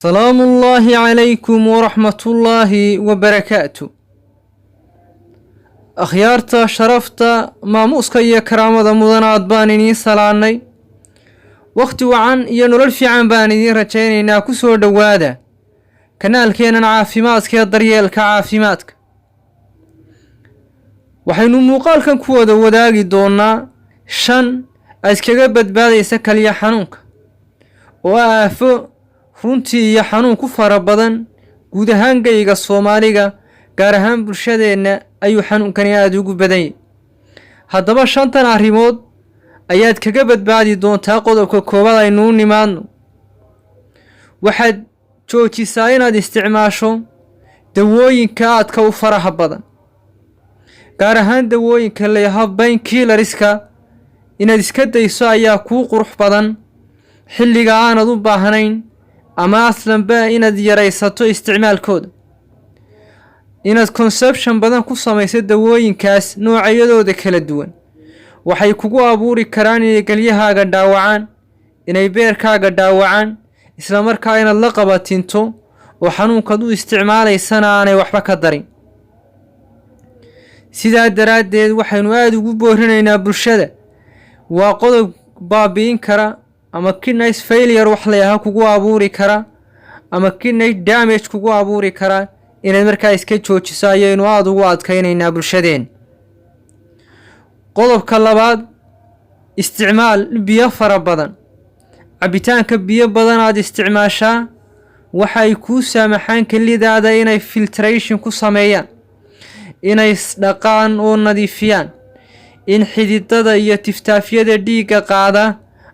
Salaamu ullaahi calaykum waraxmatullaahi wabarakaatu. Akhyaarta sharafta, maamuuska iyo karaamada mudanaad baan idiin salaannay. Wakhti wacan iyo nolol fiican baan idiin rajaynaynaa. Ku soo dhowaada kanaalkeennan caafimaadka ee daryeelka caafimaadka. Waxaynu muuqaalkan ku wada wadaagi doonaa shan aad kaga badbaadaysa kaliya xanuunka, oo ah aafo runtii iyo xanuun ku fara badan guud ahaan geyga Soomaaliga, gaar ahaan bulshadeenna ayuu xanuunkani aada ugu badan yahy. Haddaba shantan arrimood ayaad kaga badbaadi doontaa. Qodobka koowaad aynu u nimaadno: waxaad joojisaa inaad isticmaasho dawooyinka aadka u faraha badan, gaar ahaan dawooyinka layaha painkillerska. Inaad iska dayso ayaa kuu qurux badan xilliga aanad u baahnayn, ama aslanba inaad yaraysato isticmaalkooda. Inaad consumption badan ku samayso dawooyinkaas noocyadooda kala duwan waxay kugu abuuri karaan inay kelyahaaga dhaawacaan, inay beerkaaga dhaawacaan, isla markaa inaad la qabatinto oo xanuunkaad u isticmaalaysana aanay waxba ka darin. Sidaa daraaddeed waxaynu aada ugu boorinaynaa bulshada, waa qodob baabi'in kara ama kidneys failure wax layaha kugu abuuri kara ama kidney damage kugu abuuri kara. Inaad markaa iska joojiso ayaynu aada ugu adkaynaynaa bulshadeen. Qodobka labaad: isticmaal biyo fara badan. Cabitaanka biyo badan aad isticmaashaa waxay kuu saamaxaan kelidaada inay filtration ku sameeyaan, inay isdhaqaan oo nadiifiyaan, in xididada iyo tiftaafyada dhiigga qaada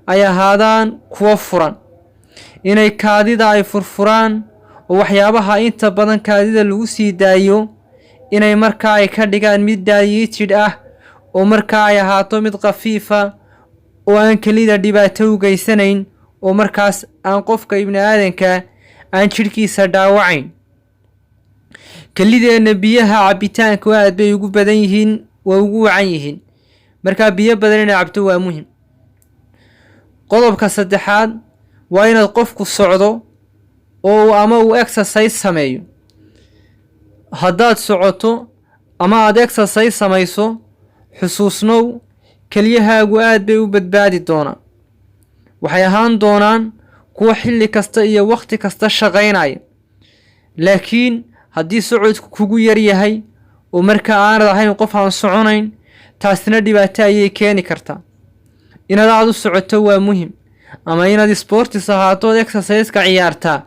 ay ahaadaan kuwo furan, inay kaadida ay furfuraan oo waxyaabaha inta badan kaadida lagu sii daayo inay markaa ay ka dhigaan mid diluted ah, oo markaa ay ahaato mid khafiifa oo aan kelida dhibaato u geysanayn, oo markaas aan qofka ibni aadanka aan jidhkiisa dhaawacayn. Kelideenna biyaha cabitaanku aad bay ugu badan yihiin, waa ugu wacan yihiin. Markaa biyo badan inay cabto waa muhim. Qodobka saddexaad waa inaad qofku socdo oo ama uu exercise sameeyo. Haddaad socoto ama aada exercise samayso, xusuusnow, kelyahaagu aad bay u badbaadi doonaan. Waxay ahaan doonaan kuwo xilli kasta iyo wakhti kasta shaqaynaya. Laakiin haddii socodku kugu yar yahay oo markaa aanad ahayn qof aan soconayn, taasina dhibaato ayay keeni kartaa. Inaad aada u socoto waa muhim, ama inaad sports ahaato ood exerciseka ciyaartaa.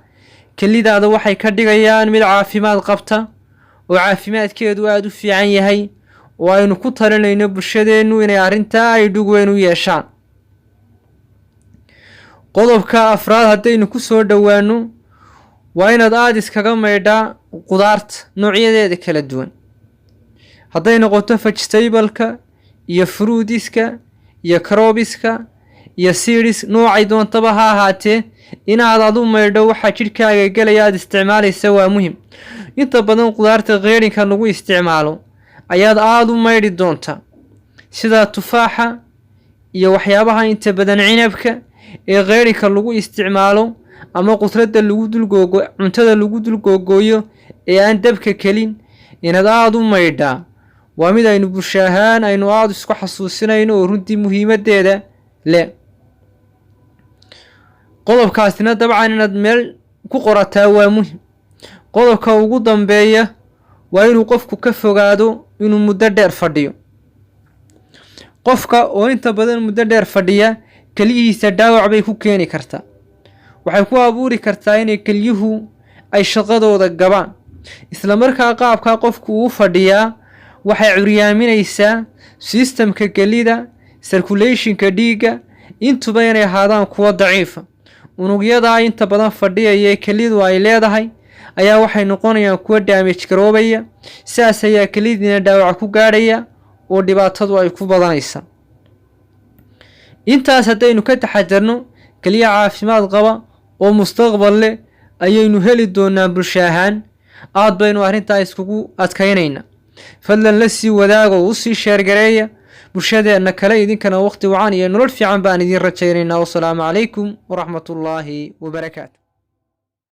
Kelidaada waxay ka dhigayaan mid caafimaad qabta oo caafimaadkeedu aada u fiican yahay, oo aynu ku talinayno bulshadeennu inay arrintaa ay dhug weyn u yeeshaan. Qodobka afraad haddaynu ku soo dhowaano, waa inaad aada iskaga maydhaa qudaarta noocyadeeda kala duwan, hadday noqoto vegetableka iyo fruitska iyo cropska iyo seeds, noocay doontaba ha ahaatee. Inaad adu maydho waxaa jidhkaaga gelaya aada isticmaalaysa waa muhim. Inta badan qudaarta qeydhinka lagu isticmaalo ayaad aada u maydhi doontaa, sida tufaaxa iyo waxyaabaha inta badan cinabka ee qeydhinka lagu isticmaalo, ama qudradda lagu dulgoogo, cuntada lagu dulgoogooyo ee aan dabka kelin. Inaad aada u maydhaa waa mid aynu bulsho ahaan aynu aada isku xasuusinayno oo runtii muhiimaddeeda leh. Qodobkaasina dabcan inaad meel ku qorataa waa muhim. Qodobka ugu dambeeya waa inuu qofku ka fogaado inuu muddo dheer fadhiyo. Qofka oo inta badan muddo dheer fadhiya keliyihiisa dhaawac bay ku keeni kartaa. Waxay ku abuuri kartaa inay kelyuhu ay shaqadooda gabaan. Isla markaa qaabkaa qofku uu fadhiyaa waxay curyaaminaysaa systemka kelida, circulationka dhiigga, intuba inay ahaadaan kuwo daciifa. Unugyadaa inta badan fadhiyaya ee kelidu ay leedahay ayaa waxay noqonayaan kuwo damage garoobaya. Sidaas ayaa kelidiina dhaawac ku gaadhaya oo dhibaatadu ay ku badanaysaa. Intaas haddaynu ka taxadarno, keliya caafimaad qaba oo mustaqbal leh ayaynu heli doonaa bulsho ahaan. Aad baynu arrintaa iskugu adkaynaynaa. Fadlan la sii wadaaga oo usii share gareeya bulshadeenna kale. Idinkana waqti wacan iyo nolol fiican baan idiin rajaynaynaa. Wasalaamu calaykum waraxmatullaahi wabarakaatu.